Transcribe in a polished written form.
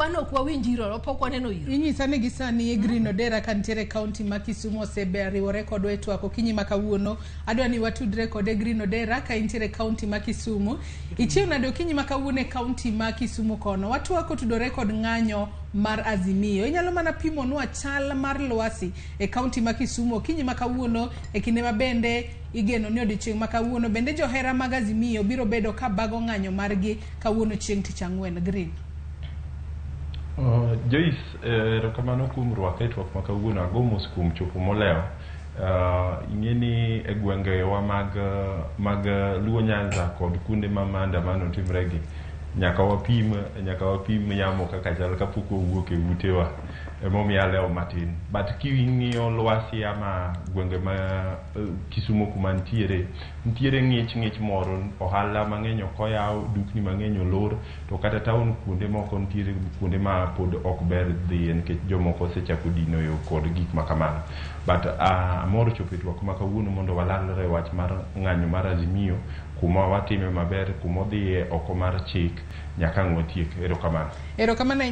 Wan ok wawinj iro, pok waneno iro. Inyisa ni gi sani Green Odera ka nitiere e kaunti ma Kisumu oseriwore kodwa e twak okinyi ma kawuono. Adwa ni watudre kode Green Odera ka intiere e kaunti ma Kisumu. Ichiew nade okinyi ma kawuono e kaunti ma Kisumu kono? Watwak kotudore kod ng'anyo mar Azimio. Inyalo mana pimonwa chal mar lwasi e kaunti ma Kisumu okinyi ma kawuono e kinde ma bende igeno ni odiochieng' ma kawuono bende johera mag Azimio biro bedo ka bago ng'anyo margi kawuono chieng' tich ang'wen. Green. Joyce, erokamano kuom rwaka e twak ma kawuono. Ago mos kuom chopo molewo. Ing'e ni e gwengewa mag Luo Nyanza kod kuonde ma maandamano timre gi, nyaka wapim yamo kaka chal kapok wawuok e utewa. Emomiyo alewo matin. But king'iyo lwasi ama gwenge ma Kisumo kuma ntiere, nitiere ng'ich ng'ich moro, ohala mang'eny ok oyaw, dukni mang'eny olor, to kata town kuonde moko nitiere kuonde ma pod ok ber dhiye nikech jomoko osechako dino yo kod gik ma kamano. But amor chopo e twak ma kawuono mondo walalre wach mar ng'anyo mar Azimio, kuma watime maber, kuma odhiye oko mar chik, nyaka ang' watiek. Erokamano. Erokamano ahinya.